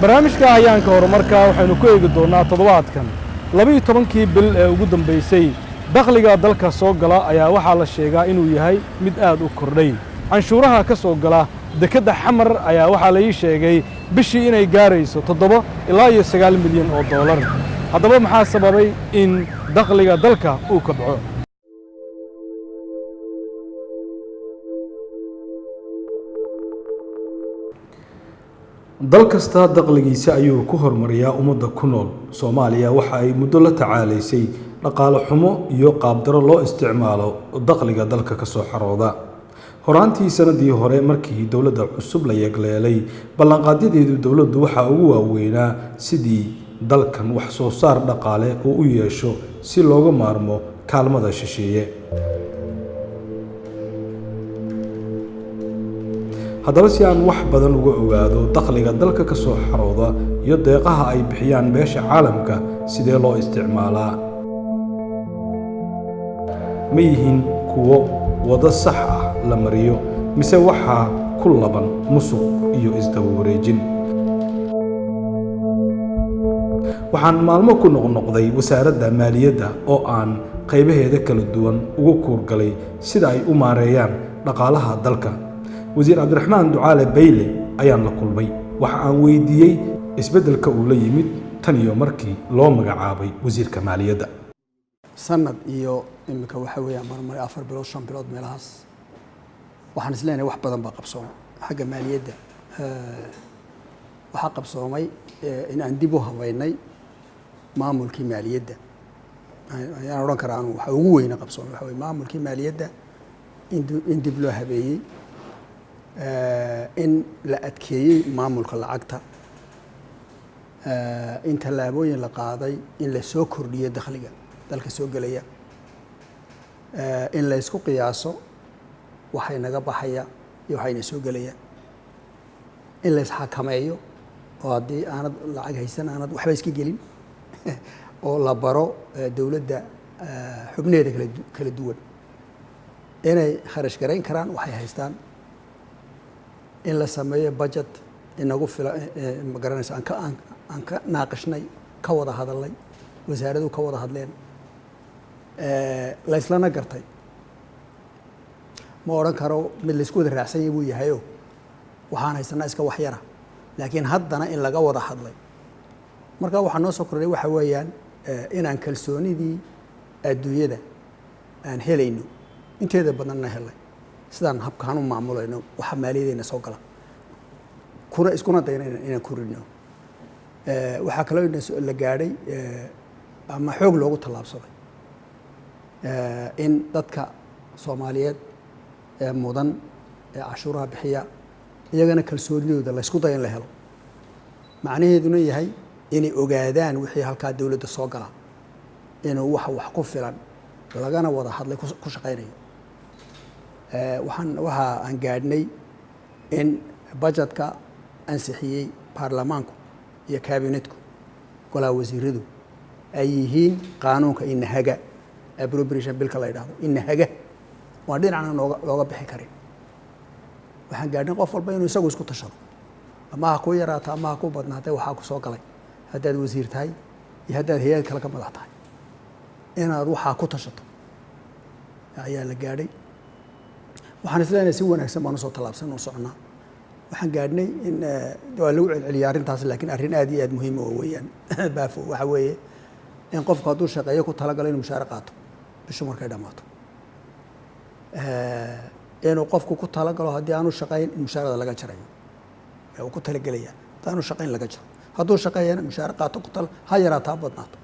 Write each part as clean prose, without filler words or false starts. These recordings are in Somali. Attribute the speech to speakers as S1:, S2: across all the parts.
S1: Barnaamijka Hayaanka Horumarka waxaynu ku eegi doonnaa toddobaadkan 12-kii bil ee ugu dambaysay dakhliga dalka soo gala ayaa waxaa la sheegaa inuu yahay mid aad u kordhay. Canshuuraha ka soo gala dekedda Xamar ayaa waxaa la ii sheegay bishii inay gaarayso 7 ilaa iyo 9 milyan oo doolar. Haddaba maxaa sababay in dakhliga dalka uu kobco? Dal kasta dakhligiisa ayuu ku horumariyaa ummadda ku nool. Soomaaliya waxa ay muddo la tacaalaysay dhaqaale xumo iyo qaabdaro loo isticmaalo dakhliga dalka ka soo xarooda. Horaantii sanadii hore, markii dowladda cusub la yegleelay, ballanqaadyadeedu dowladdu waxaa ugu waaweynaa sidii dalkan wax soo saar dhaqaale uu u yeesho si looga maarmo kaalmada shisheeye. Haddaba, si aan wax badan uga ogaado dakhliga dalka ka soo xarooda iyo deeqaha ay bixiyaan beesha caalamka, sidee loo isticmaalaa, ma yihiin kuwo waddo sax ah la mariyo mise waxaa ku laban musuq iyo isdaba wareejin, waxaan maalmo ku noqnoqday Wasaaradda Maaliyadda oo aan qaybaheeda kala duwan ugu kuurgalay sida ay u maareeyaan dhaqaalaha dalka. Wasiir Cabdiraxmaan Ducaale Bayle ayaan la kulmay. Waxa aan weydiiyey isbeddelka uu la yimid tan iyo markii loo magacaabay wasiirka maaliyadda.
S2: Sanad iyo imika waxa weeyaan marmaray 4 bilood, 5 bilood meelahaas, waxaan is leenahay wax badan baa qabsoomay xagga maaliyadda. Waxaa qabsoomay in aan dib u habeynay maamulkii maaliyadda ayaan odhan karaa anu. Waxa ugu weyna qabsoomay waxa weye maamulkii maaliyadda in dib loo habeeyey, in la adkeeyey maamulka lacagta, in tallaabooyin la qaaday in la soo kordhiyo dakhliga dalka soo gelaya, in la isku qiyaaso waxay naga baxaya iyo waxayna soo gelaya, in la isxakameeyo oo haddii aanad lacag haysan aanad waxba iska gelin, oo la baro dowladda xubnaheeda kala duwan inay kharash garayn karaan waxay haystaan, in la sameeyo budget inagu fila, ma garanaysa, aan ka naaqishnay, ka wada hadalnay, wasaaraduhu ka wada hadleen, la islana gartay. Ma odhan karo mid laysku wada raacsan yahay buu yahayo, waxaan haysanaa iska wax yara, laakiin haddana in laga wada hadlay. Marka waxaa noo soo kordhay waxa weeyaan inaan kalsoonidii adduunyada aan helayno inteeda badanna helay sidaan habkaan u maamulayno waxa maaliyadeyna soo gala, kuna iskuna dayna inaan korino. Waxaa kaloo la gaadhay ama xoog loogu tallaabsaday in dadka Soomaaliyeed ee mudan ee cashuuraha bixiya iyagana kalsoonidooda laysku dayo in la helo, macnaheeduna yahay inay ogaadaan wixii halkaa dowladda soo gala inuu wax ku filan lagana wada hadlay ku shaqaynayo. Waxa aan gaadhnay in budgetka ansixiyey baarlamaanku iyo kabinetku, golaha wasiiradu, ay yihiin qaanuunka inahaga, appropriation billka la yidhahdo, inahaga waan dhinacna looga bixi karin. Waxaan gaadhnay qof walba inuu isagu isku tashado, ama ha ku yaraato ama ha ku badnaatee, waxaa ku soo galay, haddaad wasiir tahay iyo haddaad hay-ad kale ka madax tahay, inaad waxaa ku tashato ayaa la gaadhay. Waxaan is leenahay si wanaagsan baan usoo tallaabsan oo soconaa. Waxaan gaadhnay in waa lagu celceliya arrintaas, laakiin arrin aad iyo aad muhiim oo weeyaan, Baafo, waxa weeye in qofku hadduu shaqeeyo ku talagalo inuu mushaare qaato bishu markay dhammaato, inuu qofku ku talagalo haddii aanu shaqayn in mushaarada laga jarayo ee uu ku talagelaya haddii aanu shaqayn laga jaro, hadduu shaqeeyana mushaare qaato ku tala, ha yaraato ha badnaato.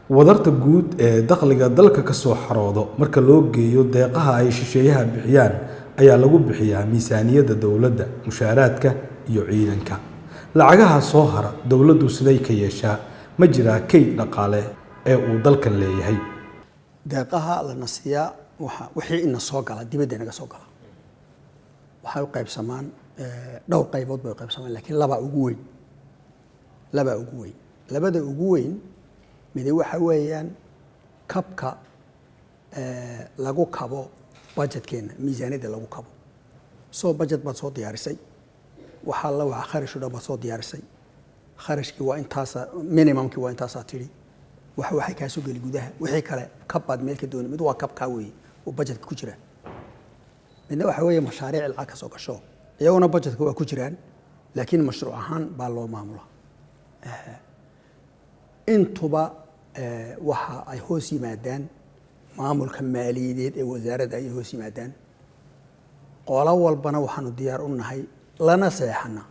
S1: Wadarta guud ee dakhliga dalka ka soo xaroodo marka loo geeyo deeqaha ay shisheeyaha bixiyaan ayaa lagu bixiyaa miisaaniyadda dowladda, mushaaraadka iyo ciidanka. Lacagaha soo hara dowladdu siday ka yeeshaa? Ma jiraa kayd dhaqaale ee uu dalkan leeyahay?
S2: Deeqaha lana siiyaa, waxa wixii ina soo gala, dibadda inaga soo gala, waxay u qaybsamaan dhowr qaybood bay u qaybsamaan, laakiin labaa ugu weyn. Labaa ugu weyn. Labada ugu weyn midi waxa weeyaan kabka lagu kabo budgetkeenna, miisaaniyadda lagu kabo. Soo budget baad soo diyaarisay. Waxaa la waxa kharash o dhan baad soo diyaarisay. Kharashkii waa intaasa, minimumkii waa intaasaa tidhi. Waxay kaa soo geli gudaha, wixii kale kabbaad meel ka dooni. Mid waa kabkaa weeye oo budgetka ku jira. Midna waxa weeye mashaariic lacag ka soo gasho, iyaguna budgetka waa ku jiraan, laakiin mashruuc ahaan baa loo maamula. Intuba waxa ay hoos yimaadaan maamulka maaliyadeed ee wasaaradda ayay hoos yimaadaan. Qolo walbana waxaanu diyaar u nahay lana seexana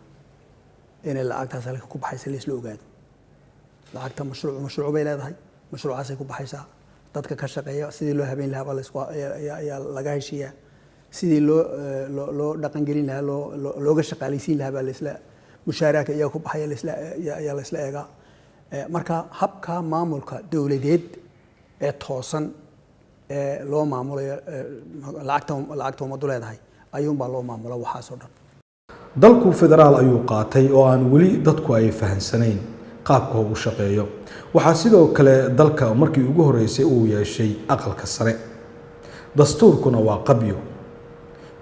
S2: inay lacagtaas halka ku baxaysa laisla ogaado. Lacagta mashruuc mashruuc bay leedahay, mashruucaasay ku baxaysaa. Dadka ka shaqeeya sidii loo habeyn lahaa baa laisku ayaa laga heshiiyaa, sidii loo dhaqangelin lahaa, looga shaqaalaysiin lahaa baa laisla, mushaaraadka iyaga ku baxaya laisla ayaa laisla eegaa. Marka habka maamulka dowladeed ee toosan ee loo maamulayo lacagta ummaddu leedahay ayuunbaa loo maamula waxaasoo dhan.
S1: Dalku federaal ayuu qaatay oo aan weli dadku ay fahansanayn qaabka uu shaqeeyo. Waxaa sidoo kale dalka markii ugu horreysay uu yeeshay aqalka sare, dastuurkuna waa qabyo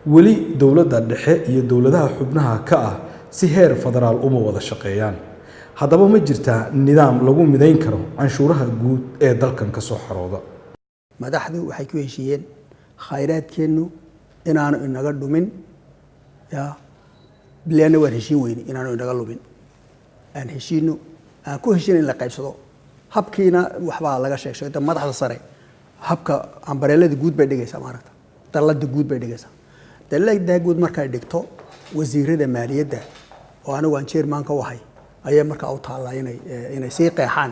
S1: weli. Dowladda dhexe iyo dowladaha xubnaha ka ah si heer federaal uma wada shaqeeyaan. Haddaba, ma jirtaa nidaam lagu midayn karo canshuuraha guud ee dalkan ka soo xarooda?
S2: Madaxdu waxay ku heshiiyeen khayraadkeennu inaanu inaga dhumin. Ya bilaana waan heshiin weyne inaanu inaga lumin. Aan heshiino, aan ku heshiin in la qaybsado. Habkiina waxbaa laga sheeg sheegta madaxda sare. Habka umbrellada guud bay dhigaysaa, maaragta, dallada guud bay dhigaysaa. Dallada guud markay dhigto, wasiirada maaliyadda oo anigu aan chairmanka u ahay ayaa markaa u taallaa inay sii qeexaan,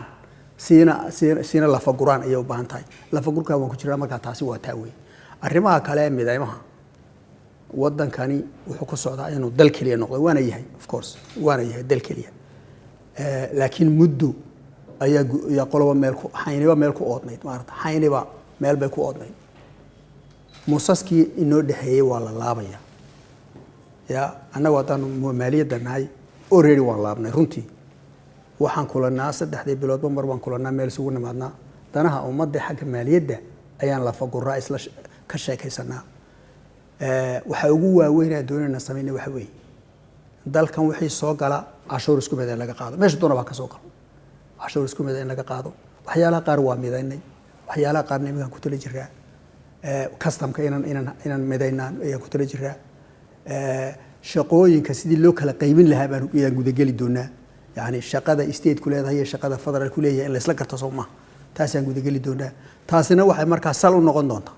S2: siina lafaguraan ayay u baahan tahay. Lafagurkaa waan ku jiraa. Markaa taasi waa taa wey. Arrimaha kale ee midaymaha, waddankani wuxuu ku socdaa inuu dal keliya noqdo. Waana yahay, of course, waana yahay dal keliya, laakiin muddo ayaa qoloba meel ku xayniba meel ku oodnayd, maarata, xayniba meel bay ku oodnayd. Musaskii inoo dhexeeyey waa la laabaya. Ya annagu haddaanu maaliyadda nahay, already waan laabnay runtii. Waxaan kulanaa saddexdii biloodba mar baan kulanaa, meel isugu nimaadnaa. Danaha ummadda xagga maaliyadda ayaan lafaguraa, isla ka sheekaysanaa. Waxaa ugu waaweyn aan doonayna samayna waxa weeye dalkan wixii soo gala cashuur isku mid in laga qaado. Meesha doona baa ka soo galo, cashuur isku mid in laga qaado. Waxyaalaha qaar waa midaynay, waxyaalaha qaarna iminkaan ku tala jiraa. Customka inaan midaynaan ayaan ku tala jiraa. Shaqooyinka sidii loo kala qaybin lahaa baan ayaan gudageli doonaa. Yani shaqada state ku leedahay iyo shaqada federal ku leeyahay in laysla garto, soo maha? Taasaan gudageli doonaa. Taasina waxay markaa sal u noqon doontaa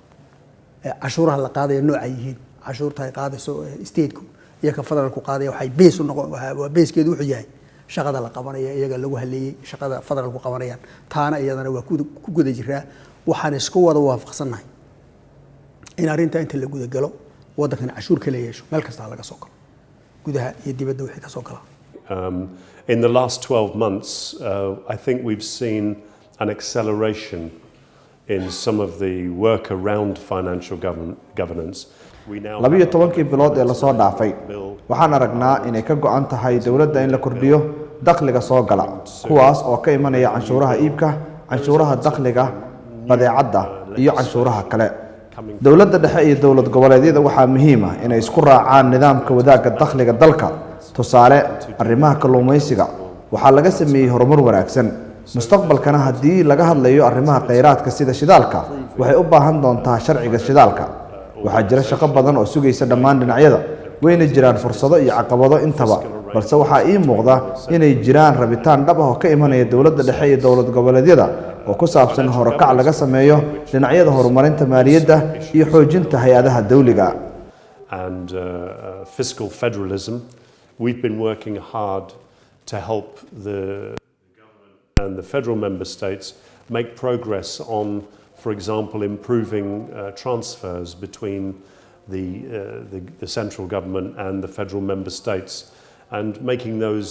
S2: cashuuraha la qaadaya nooca yihiin. Cashuurta ay qaadayso stateku iyo ka federalku qaadaya waxay base u noqon, waa basekeedu wuxuu yahay shaqada la qabanaya iyaga lagu haleeyey, shaqada federalku qabanayaan. Taana iyadana waa ku guda jiraa. Waxaan isku wada waafaqsannahay in arrintaa inta la gudagalo waddankan cashuur kala yeesho, meel kasta ha laga soo galo, gudaha iyo dibadda wixii ka soo gala.
S3: In the last 12 months, I think we've seen an acceleration in some of the work around financial governance. We now
S4: 12-kii bilood ee lasoo dhaafay, waxaan aragnaa inay ka go-an tahay dowladda in la kordhiyo dakhliga soo gala, kuwaas oo ka imanaya canshuuraha iibka, canshuuraha dakhliga badeecadda iyo canshuuraha kale. Dowladda dhexe iyo dowlad goboleedyada waxaa muhiim ah inay isku raacaan nidaamka wadaagga dakhliga dalka. Tusaale, arrimaha kalluumaysiga waxaa laga sameeyey horumar wanaagsan. Mustaqbalkana, haddii laga hadlayo arrimaha kheyraadka sida shidaalka, waxay u baahan doontaa sharciga shidaalka. Waxaa jira shaqo badan oo sugaysa dhammaan dhinacyada, wayna jiraan fursado iyo caqabado intaba, balse waxaa ii muuqda inay jiraan rabitaan dhab ah oo ka imanaya dowladda dhexe iyo dowlad goboleedyada oo ku saabsan horukac laga sameeyo dhinacyada horumarinta maaliyadda iyo xoojinta hay-adaha dawliga.
S3: And fiscal federalism. We've been working hard to help the government and the federal member states make progress on, for example, improving transfers between the central government and the federal member states and making those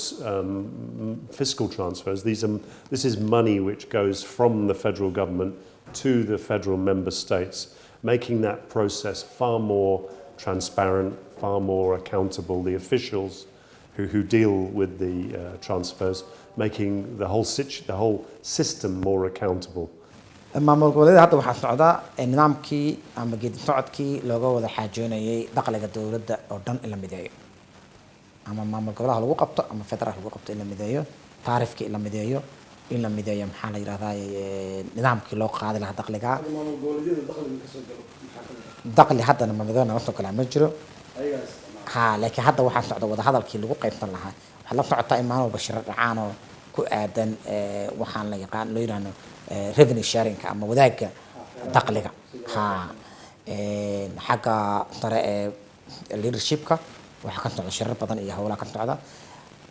S3: fiscal transfers. This is money which goes from the federal government to the federal member states, making that process far more transparent, far more accountable. The officials who deal with the transfers, making the whole system more accountable.
S5: Maamul goboleedyada hadda waxaa socda nidaamkii ama geedi socodkii looga wada xaajoonayay dakhliga dowladda oo dhan in la mideeyo. Ama maamul gobolaha lagu qabto ama federaal lagu qabto, in la mideeyo taarifkii, in la mideeyo, maxaa la yidhahdaa, nidaamkii loo qaadi lahaa dakhliga. Dakhli haddana maamul nama soo galaa ma jiro. Ha, laakiin hadda waxaa socda wadahadalkii lagu qaybsan lahaa. Waxaad la socotaa in maalin walba shirar dhacaan oo ku aadan waxaan la yaqaan loo yidhahno revenue sharing ama wadaagga dakhliga. Ha, xagga sare ee leadershipka waxaa ka socda shirar badan iyo howlaha ka socda.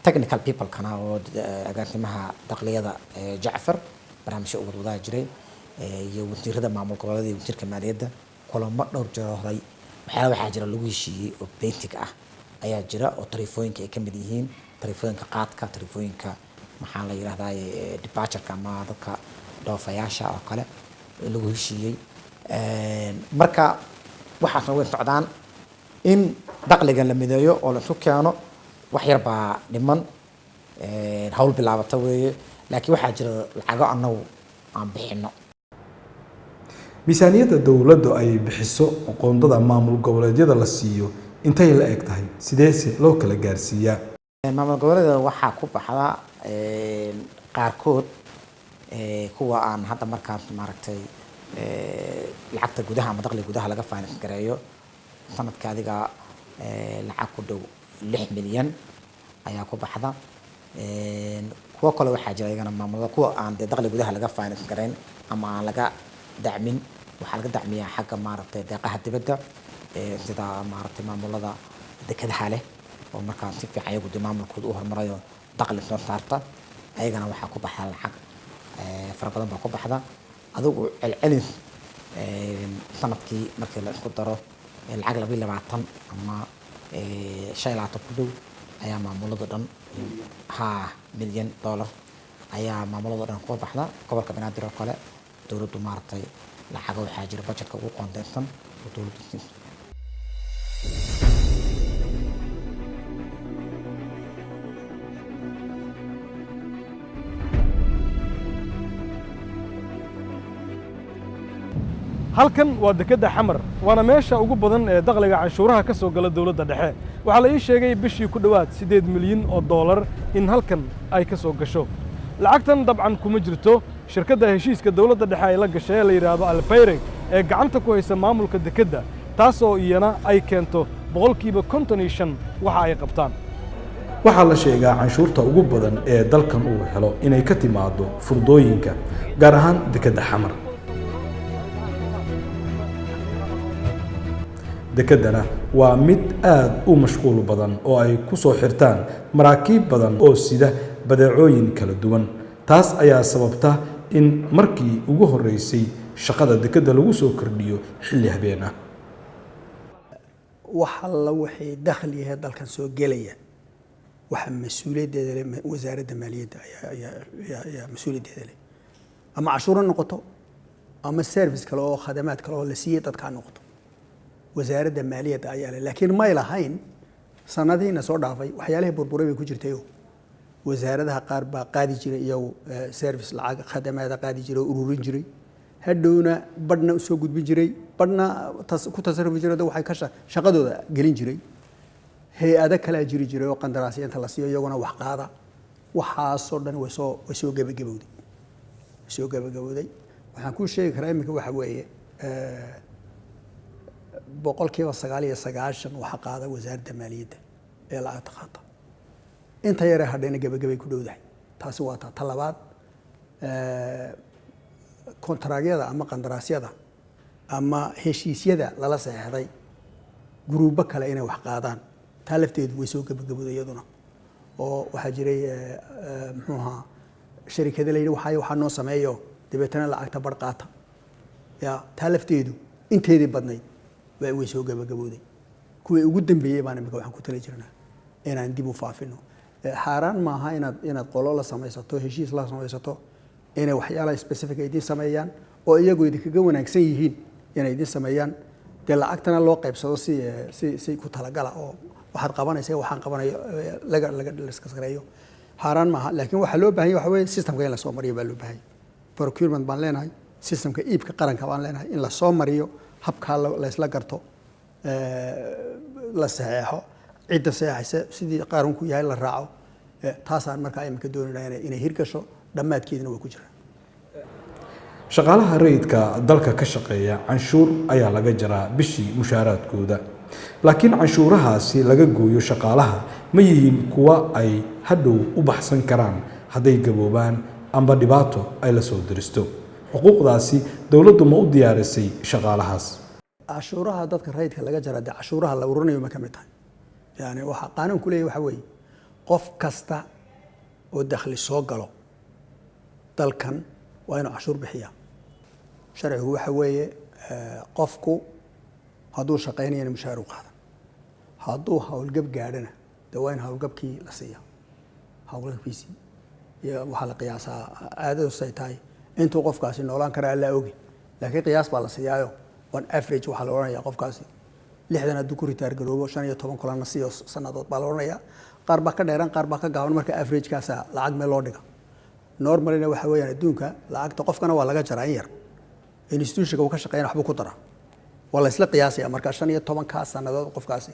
S5: Technical people-kana oo agaasimaha dakliyada Jacfar barnaamijyo u wadwadaa jiray iyo wasiirada maamul goboleeda iyo wasiirka maaliyadda kulamo dhowr jeer horay. Waxyaala waxaa jira lagu heshiiyey oo basic ah ayaa jira, oo tariifooyinka ay ka mid yihiin, tariifooyinka qaadka, tariifooyinka, maxaa la yidhahdaa, departureka ama dadka dhoofayaasha oo kale lagu heshiiyey. Marka waxaasna way socdaan in dakhliga la mideeyo oo la isu keeno. Wax yar baa dhiman, hawl bilaabata weeye, laakiin waxaa jira lacago annagu aan bixino.
S1: Miisaaniyadda dowladdu ay bixiso, qoondada maamul goboleedyada la siiyo intay la eg tahay? Sideese loo kala gaarsiiyaa?
S5: Maamul goboleeda waxaa ku baxda qaarkood kuwa aan hadda markaas maaragtay lacagta gudaha ama dakhliga gudaha laga finance gareeyo, sanadka adiga lacag ku dhow 6 milyan ayaa ku baxda. Kuwo kale waxaa jira iyagana maamulada kuwa aan dee dakhliga gudaha laga finance gareyn ama aan laga dacmin, waxaa laga dacmiyaa xagga maaragtay deeqaha dibadda, sida maaragtay maamulada dekedaha leh oo markaa si fiican iyagu dee maamulkooda u horumarayo, dakhli soo saarta, ayagana waxaa ku baxda lacag fara badan baa ku baxda. Adigu celcelis sanadkii markii la isku daro lacag 22 ama 25 ku dhow ayaa maamulada dhan, ha, milyan dollar ayaa maamulada dhan kuga baxda. Gobolka Banaadir oo kale dowladdu maaragtay lacago waxaa jira budgetka ugu qoondeysan oo dowladdu siiso.
S1: Halkan waa dekedda Xamar, waana meesha ugu badan ee dakhliga canshuuraha ka soo gala dowladda dhexe. Waxaa la ii sheegay bishii ku dhowaad 8 milyan oo dollar in halkan ay ka soo gasho. Lacagtan dabcan kuma jirto shirkadda heshiiska dowladda dhexe ay la gashay ee la yidhaahdo Albayreg ee gacanta ku haysa maamulka dekedda, taasoo iyana ay keento 55% waxa ay qabtaan. Waxaa la sheegaa canshuurta ugu badan ee dalkan uu helo inay ka timaado furdooyinka, gaar ahaan dekedda Xamar. Dekeddana waa mid aad u mashquul badan oo ay ku soo xirtaan maraakiib badan oo sida badeecooyin kala duwan. Taas ayaa sababta in markii ugu horreysay shaqada dekedda lagu soo kordhiyo xilli habeen ah.
S2: Wax alla wixii dakhli yahay dalkan soo gelaya waxaa mas-uuliyaddeeda leh wasaaradda maaliyadda ayaa mas-uuliyaddeeda leh, ama cashuur ha noqoto ama service kale oo khadamaad kale oo la siiyey dadka ha noqoto, wasaaradda maaliyadda ayaa leh. Laakiin may lahayn sanadihiina soo dhaafay, waxyaalihii burburay bay ku jirtayo. Wasaaradaha qaar baa qaadi jiray iyagu service, lacag khadamaada qaadi jiray oo ururin jiray, hadhowna badhna usoo gudbin jiray, badhna ku tasarufi jiray, waxay ka shaqadooda gelin jiray. Hay-ado kalaa jiri jiray oo qandaraasya inta la siiyo iyaguna wax qaada. Waxaasoo dhan way soo gebagabowday, way soo gebagabowday. Waxaan kuu sheegi karaa iminka waxa weeye 99% waxa qaada wasaaradda maaliyadda ee lacagta qaata. Inta yaree hadhayna gebagabay ku dhowdahay. Taasi waa taa. Ta labaad, kontaraagyada ama qandaraasyada ama heshiisyada lala saxeexday guruubo kale inay wax qaadaan, taa lafteedu way soo gebagabowday iyaduna, oo waxaa jiray muxuu ahaa, sharikada la yidhi waxaa waxaa noo sameeyo, dabeetana lacagta bar qaata. Ya, taa lafteedu inteedii badnayd way soo gebagabowday. Kuwii ugu dambeeyey baan imika waxaan ku tali jirnaa inaan dib u faafino. Xaaraan maaha inaad qolo la samaysato, heshiis la samaysato, inay waxyaalaha specific ay idiin sameeyaan oo iyagu idinkaga wanaagsan yihiin inay idin sameeyaan, dee lacagtana loo qaybsado si ku talagala oo waxaad qabanaysa waxaan qabanayo laga liska sareeyo. Xaaraan maaha, laakiin waxaa loo baahan yahay waxa weeye systemka in lasoo mariyo baa loo baahan yahay. Procurement baan leenahay, systemka iibka qaranka baan leenahay, in lasoo mariyo habkaa laysla garto, la saxeexo. Cidda saxeexaysa sidii qaanuunku yahay la raaco. Taasaan markaa iminka doonayna inay hirgasho. Dhammaadkeedina waa ku jiraan.
S1: Shaqaalaha rayidka dalka ka shaqeeya canshuur ayaa laga jaraa bishii mushaaraadkooda, laakiin canshuurahaasi laga gooyo shaqaalaha ma yihiin kuwa ay hadhow u baxsan karaan hadday gaboobaan amba dhibaato ay la soo diristo? Xuquuqdaasi dowladdu ma u diyaarisay shaqaalahaas?
S2: Cashuuraha dadka rayidka laga jaraa, dee cashuuraha la ururinayo ma ka mid tahay. Yani waxaa qaanuunku leeyahy waxa weeye, qof kasta oo dakhli soo galo dalkan waa inuu cashuur bixiyaa. Sharcigu waxa weeye, qofku hadduu shaqaynayana mushaar u qaadan, hadduu howlgab gaadhana dee waa in howlgabkii la siiya howlgabkiisii. Iyo waxaa la qiyaasaa caadadu say tahay intuu qofkaasi noolaan karaa allaa ogi, laakiin qiyaas baa la siiyaayo. On average waxaa la odhanayaa qofkaasi 60 hadduu ku retire garoobo, 15 kulana siiyo sannadood baa la odhanayaa. Qaar baa ka dheeran, qaar baa ka gaaban. Marka averagekaasa lacag meel loo dhiga. Normalina waxa weeyaan adduunka lacagta qofkana waa laga jaraa in yar, institutionka uu ka shaqeynaya waxbuu ku daraa, waa la isla qiyaasaya. Marka 15-kaa sannadood qofkaasi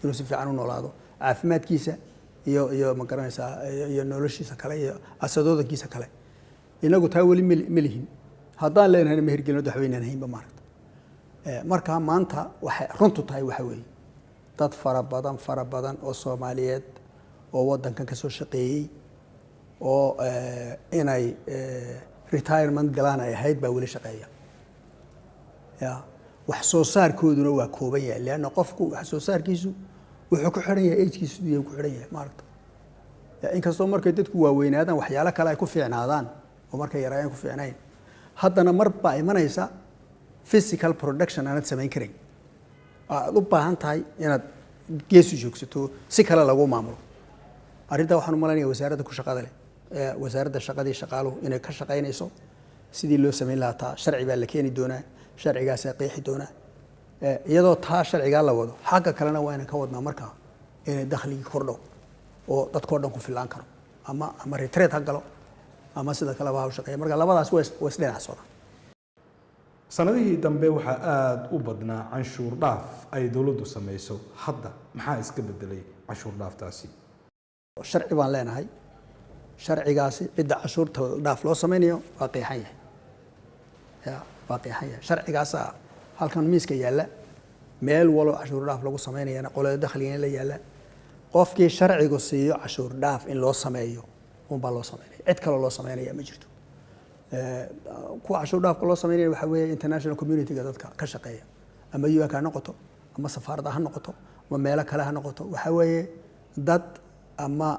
S2: inuu si fiican u noolaado, caafimaadkiisa iyo ma garanaysaa, iyo noloshiisa kale iyo asadoodankiisa kale. Inagu taa weli ma lihin. Haddaan leenahayna ma hirgelino, waxweynaan haynba maaragta. Marka maanta waxay runtu tahay waxa weeye, dad fara badan, fara badan oo Soomaaliyeed oo waddankan ka soo shaqeeyey oo inay retirement galaan ay ahayd baa weli shaqeeya. Ya wax soo saarkooduna waa kooban yahay, leanna qofku wax soo saarkiisu wuxuu ku xidhan yahay agekiisu siduu yahay ku xidhan yahay, maaragta. Inkastoo markay dadku waaweynaadaan waxyaalo kale ay ku fiicnaadaan oo markay yaraayeen ku fiicnayn, haddana mar baa imanaysa physical production aanad samayn karayn, aad u baahan tahay inaad geesu joogsato, si kale lagu maamulo. Arrintaa waxaan u malaynaya wasaaradda ku shaqada leh, wasaaradda shaqadii shaqaaluhu, inay ka shaqaynayso sidii loo samayn lahaa. Taa sharci baa la keeni doonaa, sharcigaasaa qeexi doonaa. Iyadoo taa sharcigaa la wado, xagga kalena waa inaan ka wadnaa markaa inay dakhligii kordho oo dadkoo dhan ku filaan karo, ama retreat ha galo ama sida kaleba ha u shaqeeya. Marka labadaas waa isdhinac socdaan.
S1: Sanadihii dambe waxaa aada u badnaa canshuur dhaaf ay dowladdu samayso. Hadda maxaa iska bedelay canshuur dhaaftaasi?
S2: Sharci baan leenahay. Sharcigaasi cidda cashuurta dhaaf loo samaynayo waa qeexan yahay, ya waa qeexan yahay. Sharcigaasaa halkan miiska yaalla. Meel walo cashuur dhaaf lagu samaynayana qolada dakhligana la yaalla. Qofkii sharcigu siiyo cashuur dhaaf in loo sameeyo unbaa loo sameynaya, cid kaloo loo sameynaya ma jirto. Kuwa cashuur dhaafka loo sameynaya waxaa weeye international community-ga dadka ka shaqeeya, ama UN ha noqoto, ama safaaradda ha noqoto, ama meelo kale ha noqoto. Waxaa weeye dad ama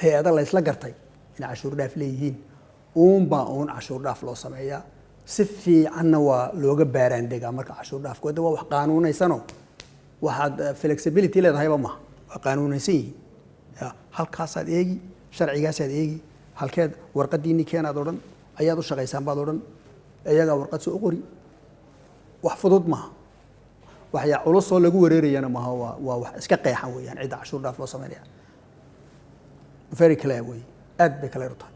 S2: hay-ado la isla gartay inay cashuur dhaaf leeyihiin uunbaa uun cashuur dhaaf loo sameeyaa. Si fiicanna waa looga baaraandegaa. Marka cashuur dhaafkooda waa wax qaanuunaysano, waxaad flexibility leedahayba maha, waa qaanuunaysan yihiin. Ya halkaasaad eegi, sharcigaasaad eegi, halkeed warqadiinni keenaad odhan, ayaad u shaqaysaan baad odhan, iyagaa warqad soo qori. Wax fudud maaha, waxyaa culusoo lagu wareerayana maaha. Waa wax iska qeexan weeyaan. Cidda cashuur dhaaf loo sameynaya very clear wey, aad bay clear u tahay.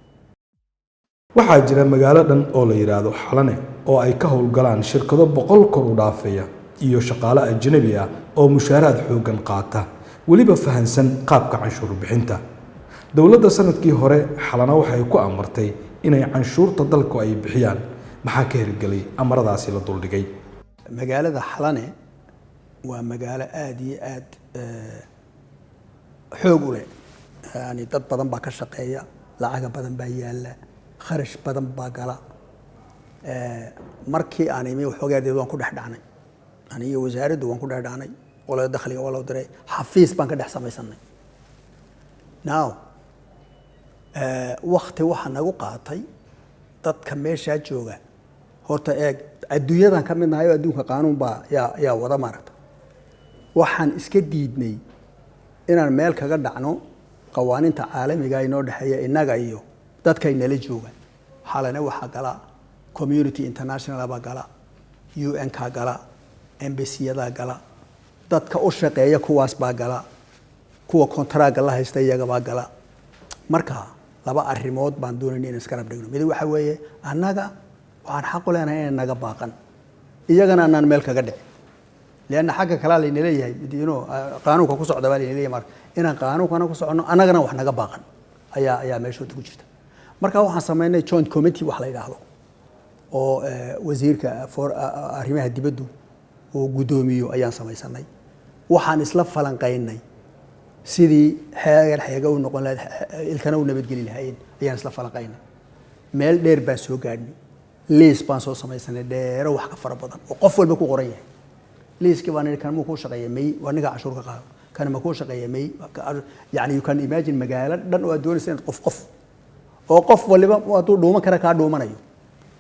S1: Waxaa jira magaalo dhan oo la yidhaahdo Xalane oo ay ka howlgalaan shirkado 100 kor u dhaafaya iyo shaqaale ajnabi ah oo mushaaraad xooggan qaata, weliba fahansan qaabka canshuur bixinta. Dowladda sanadkii hore Xalana waxay ku amartay inay canshuurta dalku ay bixiyaan. Maxaa ka hirgelay amaradaasi la duldhigay?
S2: Magaalada Xalane waa magaalo aada iyo aad xoog u leh. Yani dad badan baa ka shaqeeya, lacaga badan baa yaalla, kharash badan baa gala. Markii aan imi waxoogaa waan ku dhex dhacnay, aniyo wasaaraddu waan ku dhex dhacnay. Qolada dakhliga waa loo diray, xafiis baan ka dhex samaysanay. Now wakti waxaa nagu qaatay dadka meeshaa jooga. Horta eeg, adduunyadan ka mid nahay oo adduunka qaanuun baa yaa wada, maaragta. Waxaan iska diidnay inaan meel kaga dhacno qawaaninta caalamiga inoo dhexeeya innaga iyo dadkay nala jooga. Xalane waxaa gala community international baa gala, UN kaa gala, embassyyadaa gala, dadka u shaqeeya kuwaas baa gala, kuwa contractga la haysta iyagabaa gala. Marka laba arrimood baan doonayna in iska rab dhigno. Mid waxa weeye, annaga waxaan xaq u leenahay inay naga baaqan, iyagana anaan meel kaga dhicin. Lianna xagga kalaa layna leeyahay, qaanuunka ku socda baa layna leeyahay. Marka inaan qaanuunkana ku soconno, annagana wax naga baaqan ayaa meeshooda ku jirta. Marka waxaan samaynay joint committee wax la yidhaahdo oo wasiirka for arrimaha dibaddu uu guddoomiyo ayaan samaysanay. Waxaan isla falanqaynay sidii xeegan xeega u noqon lahayd, ilkana u nabadgeli lahaayeen ayaan isla falanqaynay. Meel dheer baan soo gaadhnay. Liis baan soo samaysanay dheero wax ka fara badan oo qof walba ku qoran yahay. Liiskii baan kan muu kuu shaqeeya? May. Waa ninka cashuur ka qaado. Kan ma kuu shaqeeya? May. Yani you can imagine magaalo dhan oo aad doonaysa inaad qof qof oo qof waliba hadduu dhuuman kara kaa dhuumanayo,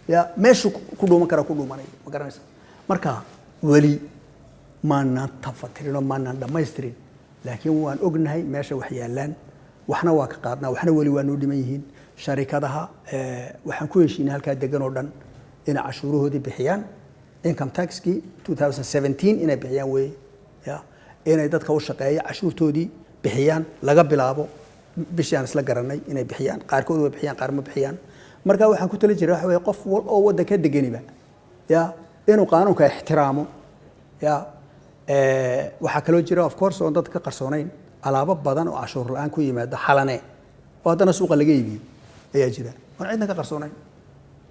S2: ya meeshuu ku dhuuman kara ku dhuumanayo, ma garanaysa? Marka weli maanaan tafatirin oo maanaan dhammaystirin, laakiin waan ognahay meesha wax yaalaan. Waxna waa ka qaadnaa, waxna weli waa noo dhiman yihiin. Sharikadaha waxaan ku heshiinay halkaa degan oo dhan inay cashuurahoodii bixiyaan, income taxkii 2017 inay bixiyaan weeye, ya inay dadka u shaqeeya cashuurtoodii bixiyaan laga bilaabo bishii aan isla garanay inay bixiyaan. Qaarkood way bixiyaan, qaar ma bixiyaan. Marka waxaan ku tali jiray waxa weeye qof wal oo waddanka deganiba ya inuu qaanuunka ixtiraamo. Ya waxaa kaloo jira, of course, oon dadka ka qarsoonayn, alaabo badan oo cashuur la-aan ku yimaada Xalane oo haddana suuqa laga iibiyo ayaa jira oon cidna ka qarsoonayn.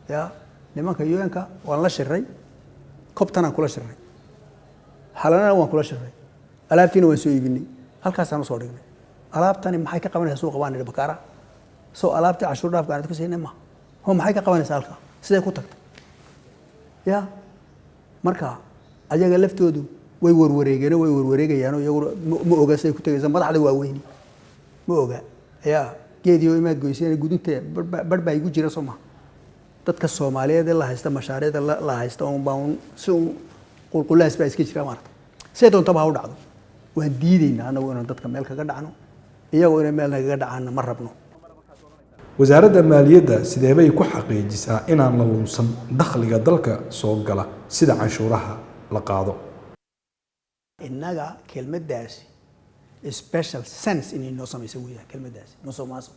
S2: Ya nimanka UN-ka waan la shiray, cobtanaan kula shiray, Xalanena waan kula shiray, alaabtiina waan soo iibinay, halkaasaan usoo dhignay. Alaabtani maxay ka qabanaysaa suuqa, baan nidhi, bakaara? Soo alaabtii cashuur dhaafka aan ku siinay ma ho, maxay ka qabanaysaa halkaa? Sidee ku tagtay? Ya marka ayaga laftoodu way warwareegeen, way warwareegayaan, iyaguna ma oga siday ku tegaysa. Madaxda waaweyni ma oga. Ya geedii oo imaad goyseen gudinta barh baa igu jira, soo maha? Dadka Soomaaliyeed ee la haysta, mashaariicda la haysta un baa un si un qulqulaas baa iska jira maarata. Siday doontaba ha u dhacdo, waan diidaynaa annagu inaan dadka meel kaga dhacno, iyagoo inay meel nagaga dhacaanna ma rabno.
S1: Wasaaradda maaliyadda sideebay ku xaqiijisaa inaan la lunsan dakhliga dalka soo gala, sida canshuuraha la qaado?
S2: Innaga kelmaddaasi special sense inay noo samayso weeyaan. Kelmaddaasi musuq maasuq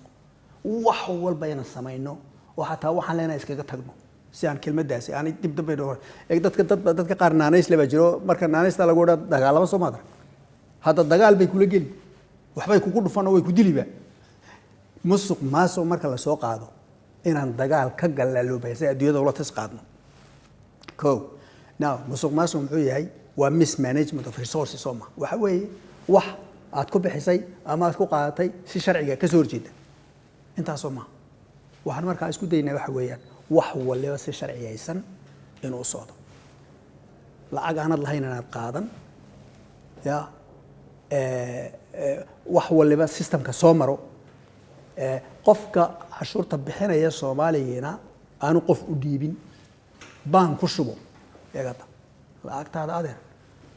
S2: wax walba inaan samayno oo xataa waxaan leenahay iskaga tagno si aan kelmaddaasi aanay dib dambe noo eeg. Dadka dad dadka qaar naanays le baa jiro. Marka naanaysta lagu odhan dagaalama soo maadar, hadda dagaal bay kula geli, waxbay kugu dhufan oo way ku diliba. Musuq maasuq marka lasoo qaado inaan dagaal ka gallaa loo bahay si adduunyada ula tis qaadno. Ko now, musuq maasuq muxuu yahay? Waa mismanagement of resources, soo ma? Waxa weeye wax aad ku bixisay ama aad ku qaadatay si sharciga ka soo horjeeda, intaasoo maha. Waxaan markaa isku daynaa waxa weeyaan wax waliba si sharciyaysan inuu u socdo, lacag aanad lahayn inaad qaadan, ya wax waliba systemka soo maro, qofka cashuurta bixinaya Soomaaligiina aanu qof u dhiibin, baan ku shubo eegata lacagtaada. Adeer,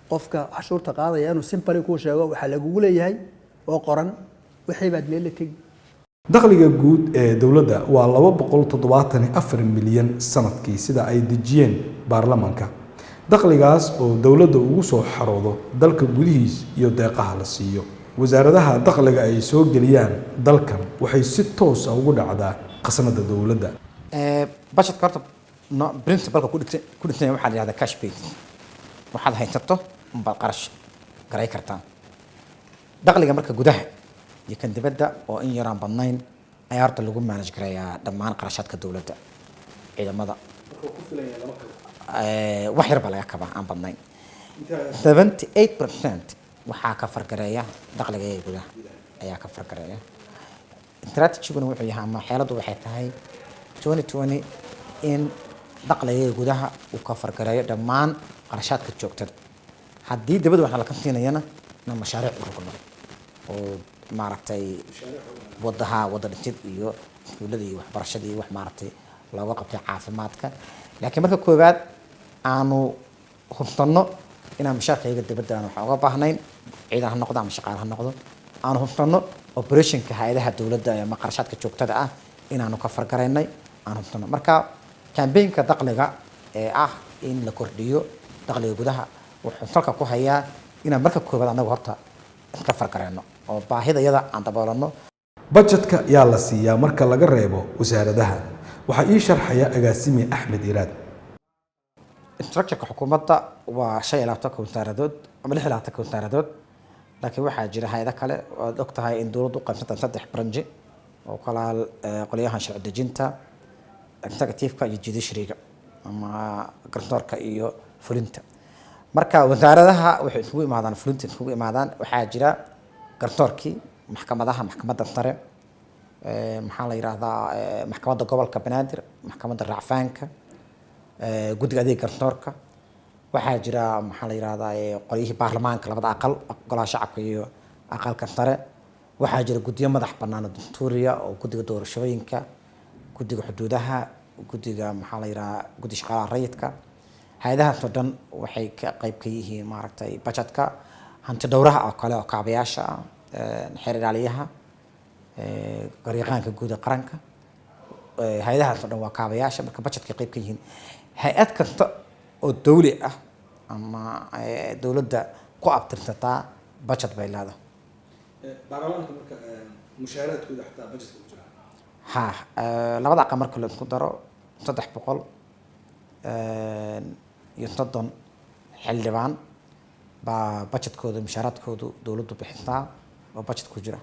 S2: qofka cashuurta qaadaya inuu simply kuu sheego waxaa lagugu leeyahay oo qoran, wixii baad meel la tegi.
S1: Dakhliga guud ee dowladda waa 274 milyan sanadkii, sida ay dejiyeen baarlamanka. Dakhligaas oo dowladda ugu soo xaroodo dalka gudihiis iyo deeqaha la siiyo wasaaradaha. Dakhliga ay soo geliyaan dalkan waxay si toos ah ugu dhacdaa khasnada dowladda.
S5: Budgetka horta no principalka ku dhigsan waxaa la yihahdaa cash base. Waxaad haysato unbaad qarash garay kartaa. Dakhliga marka gudaha iyo kan dibadda oo in yaraan badnayn ayaa horta lagu manage garayaa dhammaan qarashaadka dowladda, ciidamada. Wax yar baa laga kabaa aan badnayn. 78% waxaa ka fargareeya dakhliga ee gudaha ayaa ka fargareeya. Strategyguna wuxuu yahay ama xeeladdu waxay tahay 2020 in dakhliga gudaha uu ka fargareeyo dhammaan qarashaadka joogtada. Haddii dibadda wax laka siinayana, na mashaariic u rogno oo maaragtay wadaha wada dhisid iyo iskuullada iyo waxbarashada iyo wax maaragtay looga qabtay caafimaadka. Laakiin marka koowaad aanu hubsano inaan mushaarkayga dibadda aan wax uga baahnayn, ciidan ha noqdo ama shaqaale ha noqdo, aanu hubsano operationka hay-adaha dowladda ama qarashaadka joogtada ah inaanu ka fargaraynay aan hubsano. Marka campaignka dakhliga ee ah in la kordhiyo dakhliga gudaha wuxuu salka ku hayaa inaan marka koowaad annagu horta iska fargarayno oo baahida iyada aan daboolano.
S1: Budgetka yaa la siiyaa marka laga reebo wasaaradaha? Waxaa ii sharxaya agaasime Axmed Iraad.
S5: Structureka xukuumadda waa 25-ka wasaaradood ama 26-ka wasaaradood, laakiin waxaa jira hay-ado kale. Waad og tahay in dowladdu u qaybsantahay saddex branch oo kala qolyahan sharci dejinta, executive-ka iyo judiciary-ga ama garsoorka iyo fulinta. Marka wasaaradaha waxay isugu imaadaan fulinta isugu imaadaan. Waxaa jira garsoorkii, maxkamadaha, maxkamadda sare, maxaa la yidhaahdaa, maxkamadda gobolka Banaadir, maxkamadda racfaanka, guddiga adeeg garsoorka. Waxaa jira, maxaa la yidhahdaa, qolyihii baarlamaanka, labada aqal, golaha shacabka iyo aqalka sare. Waxaa jira guddiyo madax bannaan oo dastuuriya oo guddiga doorashooyinka, guddiga xuduudaha, guddiga, maxaa la yidhahdaa, guddi shaqaalaha rayidka. Hay-adahaas oo dhan waxay ka qayb ka yihiin, maaragtay, budgetka. Hanti dhowraha oo kale oo kaabayaasha ah, xeer ilaaliyaha, garyaqaanka guud ee qaranka, hay-adahaas oo dhan waa kaabayaasha. Marka budgetka qayb ka yihiin. Hay-ad kasta oo dawli ah ama dowladda ku abtirsataa budget bay leedahay.
S1: Baarlamaanka marka mushaaraadkooda xataa budgetka ku jira?
S5: Ha, labada aqal marka la isku daro 330 xildhibaan baa budgetkooda, mushaaraadkoodu dowladdu bixisaa oo budget ku jira.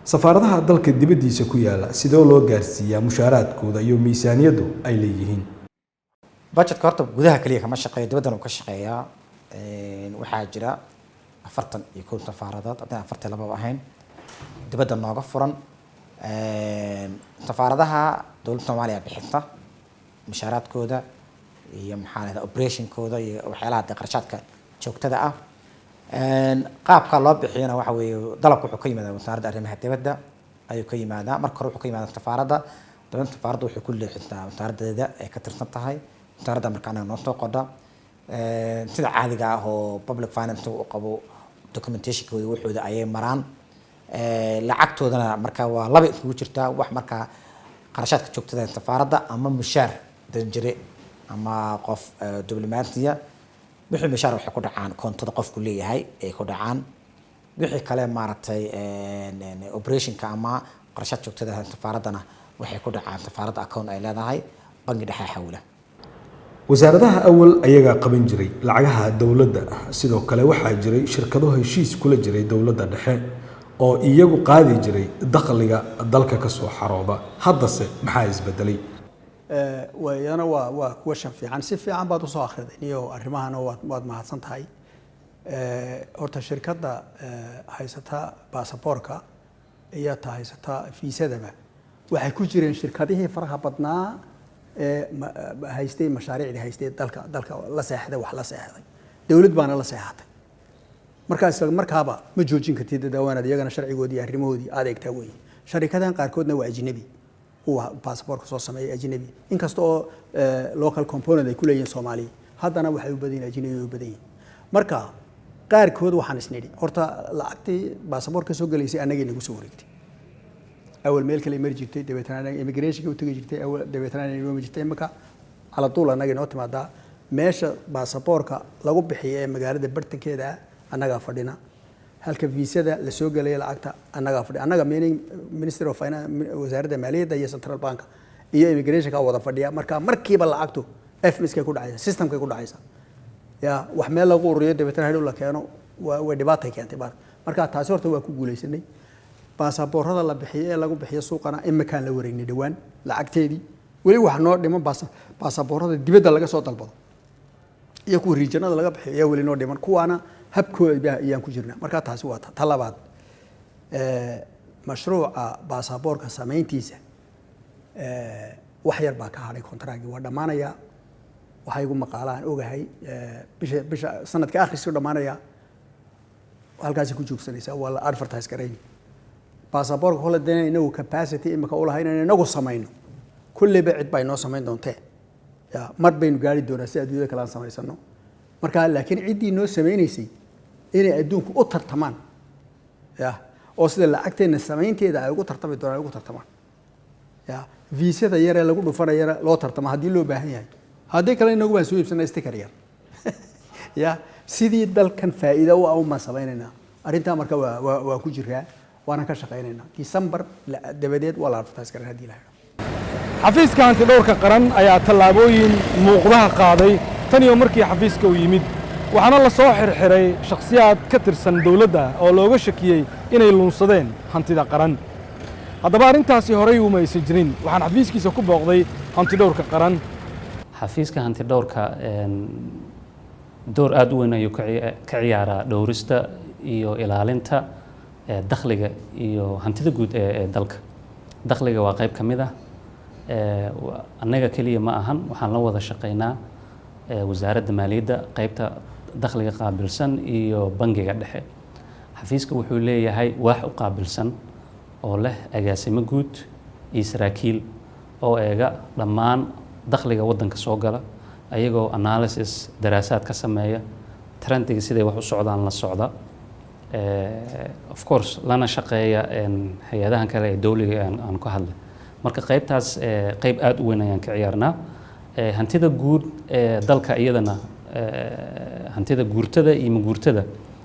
S1: Safaaradaha dalka dibaddiisa ku yaala sidee loo gaarsiiyaa mushaaraadkooda iyo miisaaniyaddu ay leeyihiin?
S5: Budgetka horta gudaha kaliya kama shaqeeyo, dibaddana uu ka shaqeeyaa. Waxaa jira 41 safaaradood, haddaan 42 ahayn, dibadda nooga furan. Safaaradaha dowladda Soomaaliya bixisa mushaaraadkooda iyo, maxaa la yidhahdaa, operationkooda iyo waxyaalaha dee qarashaadka joogtada ah. Qaabka loo bixiyana waxa weeye dalabka wuxuu ka yimaadaa wasaaradda arrimaha dibadda ayuu ka yimaadaa. Marka hore wuxuu ka yimaadaa safaaradda, dabeetna safaaradda wuxuu ku leexisaa wasaaraddeeda ay ka tirsan tahay. Wasaaradda marka anaga noo soo qodha sida caadiga ah oo public finance uu qabo, documentationkooda waxooda ayay maraan. Lacagtoodana marka waa laba iskugu jirtaa: wax markaa qarashaadka joogtada ee safaaradda ama mushaar danjire ama qof diblomaasiya. Wixii mushaar waxay ku dhacaan koontada qofku leeyahay ay ku dhacaan. Wixii kale, maaragtay, operationka ama qarashaad joogtada ah safaaraddana waxay ku dhacaan safaaradda account ay leedahay, bangi dhexe xawla.
S1: Wasaaradaha awal ayagaa qaban jiray lacagaha dowladda. Sidoo kale waxaa jiray shirkado heshiis kula jiray dowladda dhexe oo iyagu qaadi jiray dakhliga dalka ka soo xarooda. Haddase maxaa isbedelay?
S2: Iyana waa kuwa shan fiican, si fiican baad usoo akhriday niyo arrimahana, waad mahadsan tahay. Horta shirkadda haysata baasaboorka iyo ta haysata fiisadaba waxay ku jireen shirkadihii faraha badnaa ee haystay mashaariicdii haystay dalka la seexday, wax la seexday, dowlad baana la seexatay. Markaa isla markaaba ma joojin kartid dawaanaad, iyagana sharcigoodii iyo arrimahoodii aad eegtaa weeye. Sharikadan qaarkoodna waa ajnabi, kuwa baasaboorka soo sameeya ajnabi, inkasta oo local component ay ku leeyihiin Soomaaliya, haddana waxay u badan yihiin ajnabi ay u badan yihiin. Marka qaarkood waxaan isnidhi horta lacagtii baasaboorka soo gelaysay annagay nagu soo wareegtay. Awal meel kale mari jirtay, dabeetana annaga immigrationka u tegi jirtay awal, dabeetana annaga inoo jirtay. Imika cala duul annaga inoo timaadaa. Meesha baasaboorka lagu bixiyo ee magaalada bartankeeda ah annagaa fadhina, halka viisada la soo gelaya lacagta annagaa fadhiya, annaga meaning Ministry of Finance, wasaaradda maaliyadda iyo central bank iyo immigrationka wada fadhiya. Marka markiiba lacagtu FMIS-kay ku dhacaysa, systemkay ku dhacaysa. Ya wax meel lagu ururiyo dabeetana hadhow la keeno way dhibaatay keentay. Marka taasi horta waa ku guuleysanay. Baasaboorada la bixiyo ee lagu bixiyo suuqana imikaan la wareegnay dhowaan lacagteedii. Weli waxa noo dhiman baasaboorada dibadda laga soo dalbado iyo kuwa regionada laga bixiyo ayaa weli noo dhiman, kuwaana habkooda ayaan ku jirnaa. Marka taasi waa ta labaad. Mashruuca baasaboorka samayntiisa wax yar baa ka hadhay, contractgii waa dhammaanayaa. Waxaa igu maqaalaan ogahay bisha sanadka akhriskii dhammaanaya, halkaasi ku joogsanaysaa, waa la advertise garayn baasaboorka. Kole dee inagu capacity imika ulahayn inaynu inagu samayno, kulleyba cid baa inoo samayn doontee. Ya mar baynu gaari doonaa si adduunyada kale aan samaysano. Marka laakiin ciddii noo samaynaysay inay adduunku u tartamaan, ya oo sida lacagteena samaynteeda ay ugu tartami doonaan ay ugu tartamaan, ya viisada yaree lagu dhufanayana loo tartamo haddii loo baahan yahay. Haddii kale inagu baan soo iibsanaa sticker yar, ya sidii dalkan faa'iido u ah umaan samaynaynaa arrintaa. Marka waa ku jiraa, waana ka shaqaynaynaa. December dabadeed waa la advertise garan haddii la helo.
S1: Xafiiska Hantidhowrka Qaran ayaa tallaabooyin muuqdaha qaaday tan iyo markii xafiiska uu yimid, waxaana la soo xirxiray shakhsiyaad ka tirsan dowladda oo looga shakiyey inay lunsadeen hantida qaran. Haddaba arrintaasi horay uma aysan jirin. Waxaan xafiiskiisa ku booqday Hantidhowrka Qaran.
S6: Xafiiska hantidhowrka door aada u weyn ayuu ka ciyaaraa dhowrista iyo ilaalinta dakhliga iyo hantida guud ee dalka. Dakhliga waa qayb ka mid ah. Annaga keliya ma ahan, waxaan la wada shaqeynaa Wasaaradda Maaliyadda qaybta dakhliga qaabilsan iyo Bangiga Dhexe. Xafiiska wuxuu leeyahay waax u qaabilsan oo leh agaasimo guud iyo saraakiil oo eega dhammaan dakhliga waddanka soo gala, ayagoo analysis, daraasaad ka sameeya trendiga, siday wax u socdaan la socda, of course lana shaqeeya hay-adahan kale ee dowliga aan ku hadlay. Marka qaybtaas qayb aada u weyn ayaan ka ciyaarnaa. Hantida guud ee dalka iyadana, hantida guurtada iyo maguurtada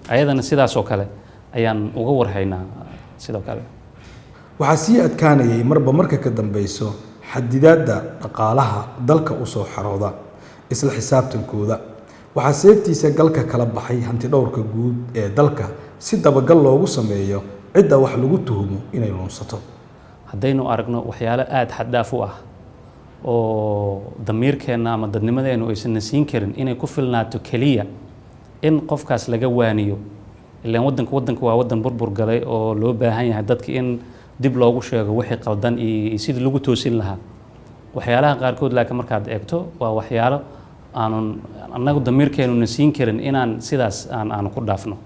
S6: ayadana sidaas oo kale ayaan uga warhaynaa sidoo kale.
S1: Waxaa sii adkaanayay marba marka ka dambeyso xadidaadda dhaqaalaha dalka u soo xarooda isla xisaabtankooda. Waxaa seeftiisa galka kala baxay Hantidhowrka Guud ee dalka si dabagal loogu sameeyo cidda wax lagu tuhumo inay lunsato.
S6: Haddaynu aragno waxyaalo aada xad dhaaf u ah oo damiirkeenna ama dadnimadeenu aysan siin karin inay ku filnaato keliya in qofkaas laga waaniyo, ilaan waddanka waa waddan burbur galay oo loo baahan yahay dadka in dib loogu sheego wixii qaldan iyo sidii lagu toosin lahaa waxyaalaha qaarkood. Laakiin markaad eegto, waa waxyaalo aanun annagu damiirkeenuna siin karin inaan sidaas aan ku dhaafno.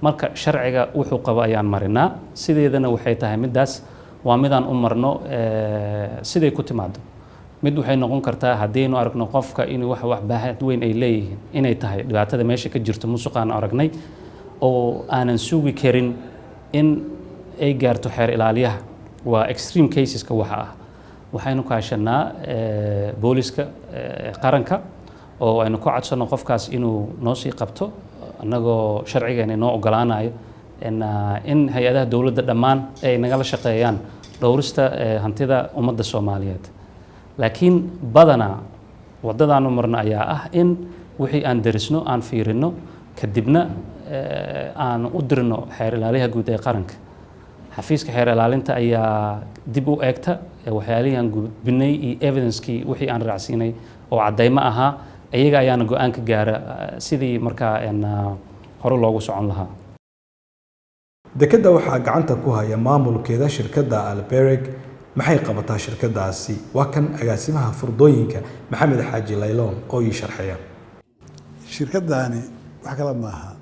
S6: Marka sharciga wuxuu qabo ayaan marinaa. Sideedana waxay tahay middaas waa midaan u marno siday ku timaado. Mid waxay noqon kartaa haddaynu aragno qofka inuu wax baaxad weyn ay leeyihiin, inay tahay dhibaatada meesha ka jirto musuqaan aragnay oo aanan sugi karin in ay gaarto xeer ilaaliyaha, waa extreme caseska waxa ah, waxaynu kaashanaa booliska qaranka oo aynu ku codsanno qofkaas inuu noo sii qabto, annagoo sharcigeena inoo ogolaanayo in hay-adaha dowladda dhammaan ay nagala shaqeeyaan dhowrista hantida ummadda Soomaaliyeed. Laakiin badanaa waddadaanu marno ayaa ah in wixii aan derisno, aan fiirino, kadibna aan u dirno xeer ilaaliyaha guud ee qaranka. Xafiiska xeer ilaalinta ayaa dib u eegta waxyaalihii aan gudbinay iyo evidencekii wixii aan raacsiinay oo caddaymo ahaa. Iyaga ayaana go-aan ka gaara sidii markaa hore loogu socon lahaa.
S1: Dekedda waxaa gacanta ku haya maamulkeeda shirkadda Albereg. Maxay qabataa shirkaddaasi? Waa kan agaasimaha furdooyinka, Maxamed Xaaji Layloon, oo ii sharxaya.
S7: Shirkaddaani wax kale maaha,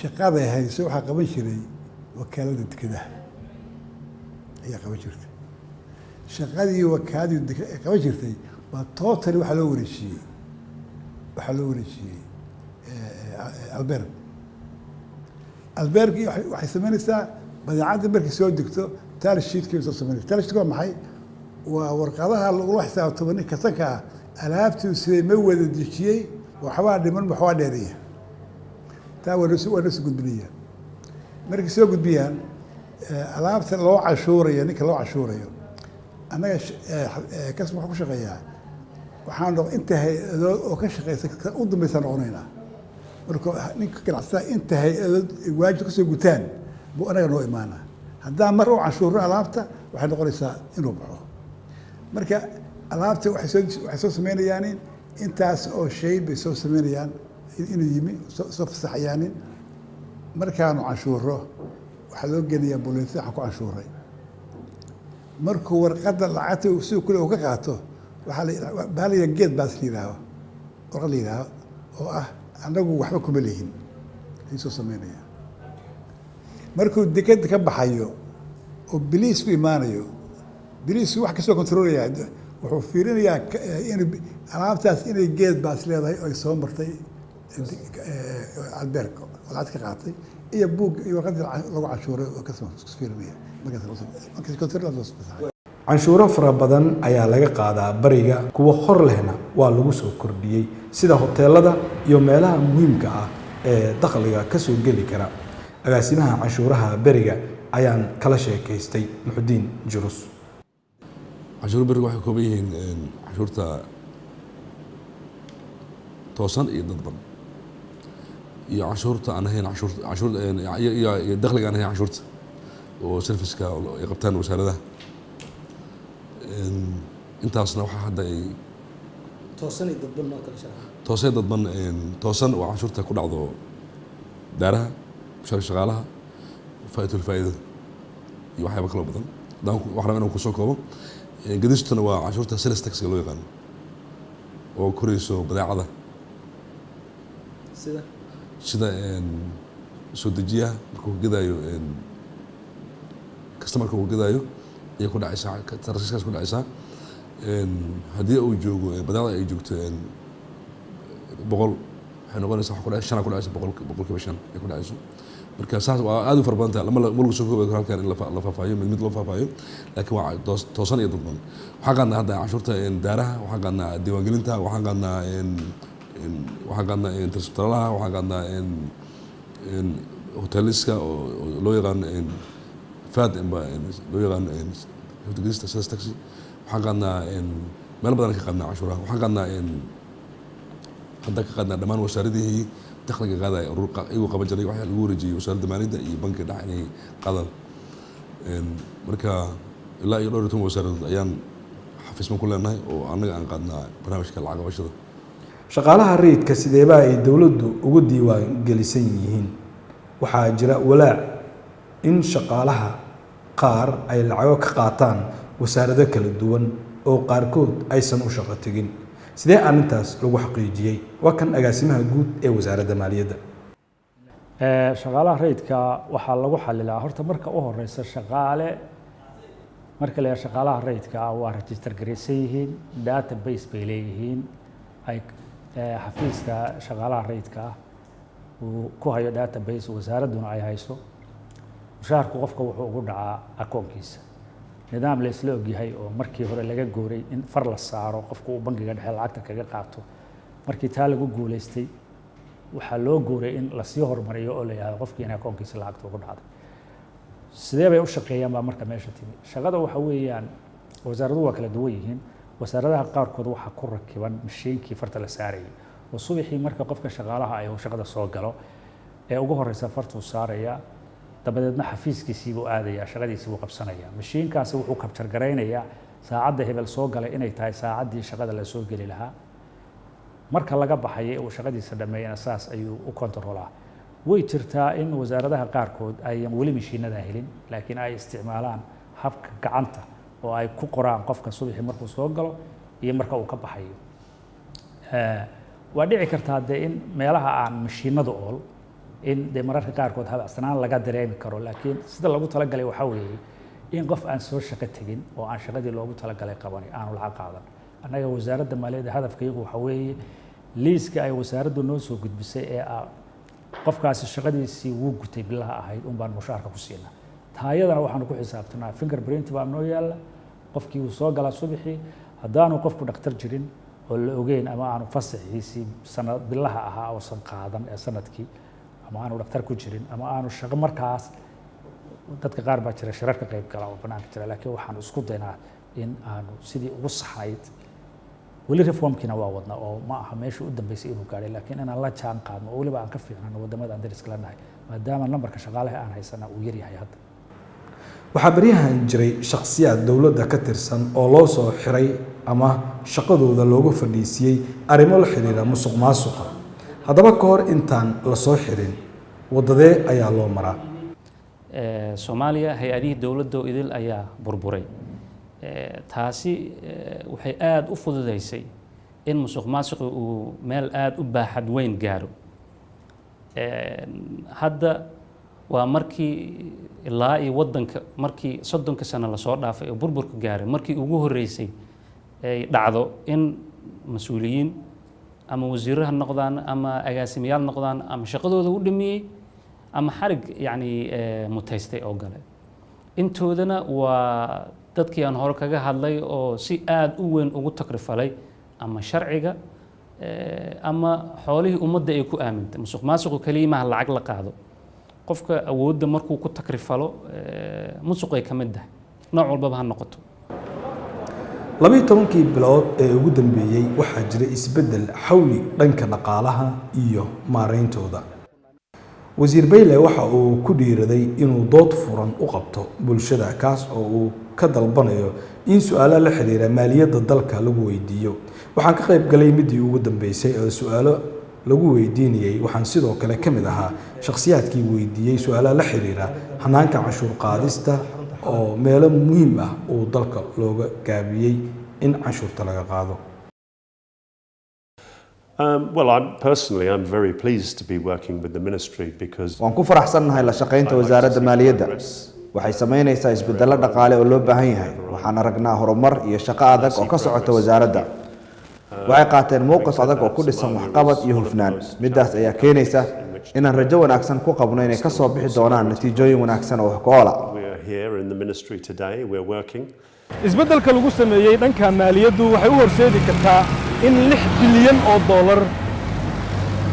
S7: shaqaday hayso waxaa qaban jiray Wakaaladda Dekedaha ayaa qaban jirtay. Shaqadii wakaaladii ay qaban jirtay waa totally waxaa loo wareejiyey Alberg. Albergii waxay samaynaysaa badeecadda markay soo degto tally sheetkii soo samaynaysa. Tally sheetka waa maxay? Waa warqadaha lagula xisaabtamo ninka kasanka ah alaabtuu siday ma wada dejiyey, waxbaa dhiman, waxbaa dheereeya. Taa waa noo soo gudbinaya. Markay soo gudbiyaan alaabta loo cashuurayo, ninka loo cashuurayo, annaga kasma waxaan ku shaqeeyaa, waxaan inta hay-adood oo ka shaqeysa u dambaysa noqonaynaa. Marka ninka ganacsatada inta hay-adood ay waajib kasoo gutaan buu anaga noo imaanaa. Haddaan mar u canshuurno alaabta, waxay noqonaysaa inuu baxo. Marka alaabta waxay soo sameynayaan intaas oo shay bay soo sameynayaan inuu yimi, soo fasaxayaanin. Markaanu canshuuro, waxaa loo geenayaa boleeti waxaan ku canshuuray. Markuu warqadda lacagta siduu kule uu ka qaato, waxaa la bahal gate pass la yidhaaho, warqad la yidhaaho oo ah annagu waxba kuma lihin ayuu soo sameynaya. Markuu dekeda ka baxayo oo biliisku imaanayo, biliisku wax kastoo controlaya, wuxuu fiirinayaa in alaabtaas inay gate pass leedahay oo ay soo martay Alberg oo lacagta ka qaatay iyo buug iyo warqaddii lagu canshuuray oo kasoo fiirinaya. Markaas control loo fasaxay.
S1: Canshuuro fara badan ayaa laga qaadaa bariga, kuwa hor lehna waa lagu soo kordhiyey, sida hoteelada iyo meelaha muhiimka ah ee dakhliga ka soo geli kara. Agaasimaha canshuuraha beriga ayaan kala sheekaystay, Muxudiin Jurus.
S8: Canshuur beriga waxay kooban yihiin canshuurta toosan iyo dadban iyo canshuurta aan ahayn canshuur canshuur iyo dakhliga aan ahayn canshuurta oo serviceka ay qabtaan wasaaradaha. Intaasna waxaa hadda ay
S9: Toosan iyo dadban noo kala sharax.
S8: Toosan, dadban. Toosan waa canshuurta ku dhacdo daaraha, mushaarka shaqaalaha, faa'iidatul faa'iidada iyo waxyaaba kaloo badan. Haddaan waxaan rabaa inaan kusoo koobo, gadistuna waa canshuurta sales taxga loo yaqaano oo korayso badeecada.
S9: Sida?
S8: Sida soo dejiyaha markuu gadaayo, customerka uu gadaayo ayay ku dhacaysaa, tarasiiskaas ku dhacaysaa. Haddii uu joogo badeecada ay joogto 100, waxay noqonaysaa wax ku dhacaysa shan ku dhacaysa, 5% ay ku dhacayso. Marka saas waa aad u fara badan tahay, lama ma lagu soo koobi karo halkan in la faahfaahiyo, mid mid loo faahfaahiyo, laakiin waa toosan iyo dadban. Waxaan qaadnaa hadda canshuurta daaraha, waxaan qaadnaa diiwaangelinta, waxaan qaadnaa waxaan qaadnaa transferalaha, waxaan qaadnaa hoteliska oo loo yaqaano VAT inba loo yaqaano canshuurta gadista, sales tax. Waxaan qaadnaa meel badan ka qaadnaa canshuuraha. Waxaan qaadnaa hadda ka qaadnaa dhammaan wasaaradihii dakhliga qaadaya iyagoo qaban jiray, waxaa lagu wareejiyey wasaaradda maaliyadda iyo bankiga dhexe inay qaadaan. Marka ilaa iyo 14 wasaaradood ayaan xafiisman ku leenahay oo annaga aan qaadnaa barnaamijka lacag qabashada.
S1: Shaqaalaha rayidka sideebaa ay dowladdu ugu diiwaan gelisan yihiin? Waxaa jira walaac in shaqaalaha qaar ay lacago ka qaataan wasaarado kala duwan oo qaarkood aysan u shaqo tegin. Sidee arrintaas lagu xaqiijiyey? Waa kan agaasimaha guud ee wasaaradda maaliyadda.
S10: Shaqaalaha rayidka waxaa lagu xalilaa horta marka u horeysa, shaqaale marka la yidhaha shaqaalaha rayidka ah waa register garaysan yihiin, database bay leeyihiin ay xafiiska shaqaalaha rayidka ah uu ku hayo database, wasaaradduna ay hayso. Mushaharku qofka wuxuu ugu dhacaa akoonkiisa. Nidaam la isla ogyahay oo markii hore laga gooray in far la saaro, qofku uu bangiga dhexe lacagta kaga qaato, markii taa lagu guulaystay waxaa loo guuray in lasii horumariyo oo la yidhahdo qofkii in akoonkiisa lacagta ugu dhacday. Sidee bay u shaqeeyaan baa marka meesha timi. Shaqada waxa weeyaan wasaaraduhu waa kala duwan yihiin. Wasaaradaha qaarkood waxaa ku rakiban mashiinkii farta la saarayay, oo subaxii marka qofka shaqaalaha ay shaqada soo galo ee ugu horeysa fartuu saaraya, dabadeedna xafiiskiisii buu aadayaa, shaqadiisii buu qabsanayaa. Mashiinkaasi wuxuu capture garaynayaa saacadda hebel soo galay inay tahay saacaddii shaqada la soo geli lahaa. Marka laga baxaya ee uu shaqadiisa dhameeyana saas ayuu u kontarolaa. Way jirtaa in wasaaradaha qaarkood ayan weli mashiinada helin, laakiin ay isticmaalaan habka gacanta oo ay ku qoraan qofka subaxii markuu soo galo iyo marka uu ka baxayo. Waa dhici kartaa dee in meelaha aan mashiinadu ool in dee mararka qaarkood habacsanaan laga dareemi karo, laakiin sida lagu talagalay waxaa weeye in qof aan soo shaqo tegin oo aan shaqadii loogu talagalay qabanay aanu lacag qaadan. Annaga wasaaradda maaliyadda hadafka iyagu waxaa weeye liiska ay wasaaraddu noo soo gudbisay ee ah qofkaasi shaqadiisii wuu gutay bilaha ahayd un baan mushaharka ku siinaa. Taayadana waxaanu ku xisaabtanaa finger print baa noo yaalla. Qofkii wuu soo galaa subaxii, haddaanu qofku dhakhtar jirin oo la ogeyn ama aanu fasaxiisii sanad bilaha ahaa uusan qaadan ee sanadkii, ama aanu dhakhtar ku jirin, ama aanu shaqo markaas, dadka qaar baa jira shirarka qayb gala oo banaanka jira, laakiin waxaanu isku daynaa in aanu sidii ugu saxnayd. Weli reformkiina waa wadna oo ma aha meeshii u dambeysay inuu gaadhay, laakiin inaan la jaan qaadno oo weliba aan ka fiicnano waddamada aan dariska la nahay, maadaama nambarka shaqaalaha aan haysana uu yaryahay hadda.
S1: Waxaa baryahan jiray shakhsiyaad dowladda ka tirsan oo loo soo xiray ama shaqadooda looga fadhiisiyey arrimo la xiriira musuq maasuqa. Haddaba ka hor intaan la soo xirin, waddadee ayaa loo maraa?
S6: Soomaaliya hay-adihii dowladda oo idil ayaa burburay. Taasi waxay aada u fududeysay in musuq maasuqi uu meel aada u baaxad weyn gaaro. Hadda waa markii ilaa iyo waddanka markii 30-ka sano lasoo dhaafay oo burburka gaaray, markii ugu horreysay ay dhacdo in mas-uuliyiin ama wasiirro ha noqdaan ama agaasimayaal noqdaan ama shaqadooda u dhamiyey ama xarig yacni mutaystay oo gale. Intoodana waa dadkii aan hore kaga hadlay oo si aada u weyn ugu takrifalay ama sharciga ama xoolihii ummadda ay ku aamintay. Musuq maasuqu keliya maaha lacag la qaado. Qofka awoodda markuu ku takrifalo, musuqay ka mid tahay, nooc walbaba ha noqoto.
S1: 12-kii bilood ee ugu dambeeyey waxaa jiray isbeddel xawli dhanka dhaqaalaha iyo maarayntooda. Wasiir Bayle waxa uu ku dhiiraday inuu dood furan u qabto bulshada, kaas oo uu ka dalbanayo in su-aalo la xiriira maaliyadda dalka lagu weydiiyo. Waxaan ka qayb galay midii ugu dambeysay oo su-aalo lagu weydiinayey. Waxaan sidoo kale ka mid ahaa shakhsiyaadkii weydiiyey su-aalaha la xiriira hanaanka canshuur qaadista, oo meelo muhiim ah uu dalka looga gaabiyey in canshuurta laga qaado.
S3: Well, I'm personally, I'm very pleased to be working with the ministry because
S4: Waan ku faraxsannahay la shaqaynta wasaaradda maaliyadda. Waxay samaynaysaa isbedello dhaqaale oo loo baahan yahay. Waxaan aragnaa horumar iyo shaqo adag oo ka socota wasaaradda. Waxay qaateen mowqif adag oo ku dhisan waxqabad iyo hufnaan. Middaas ayaa keenaysa inaan rajo wanaagsan ku qabno inay ka soo bixi doonaan natiijooyin wanaagsan oo wax ku oola.
S3: We are here in the ministry today, we're working.
S11: Isbeddelka lagu sameeyey dhanka maaliyaddu waxay u horseedi kartaa in 6 bilyan oo dollar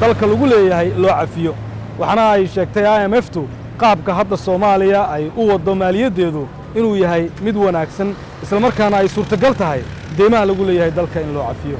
S11: dalka lagu leeyahay loo cafiyo, waxaana ay sheegtay IMF-tu qaabka hadda Soomaaliya ay u waddo maaliyaddeedu inuu yahay mid wanaagsan, islamarkaana ay suurtagal tahay deymaha lagu leeyahay dalka in loo cafiyo.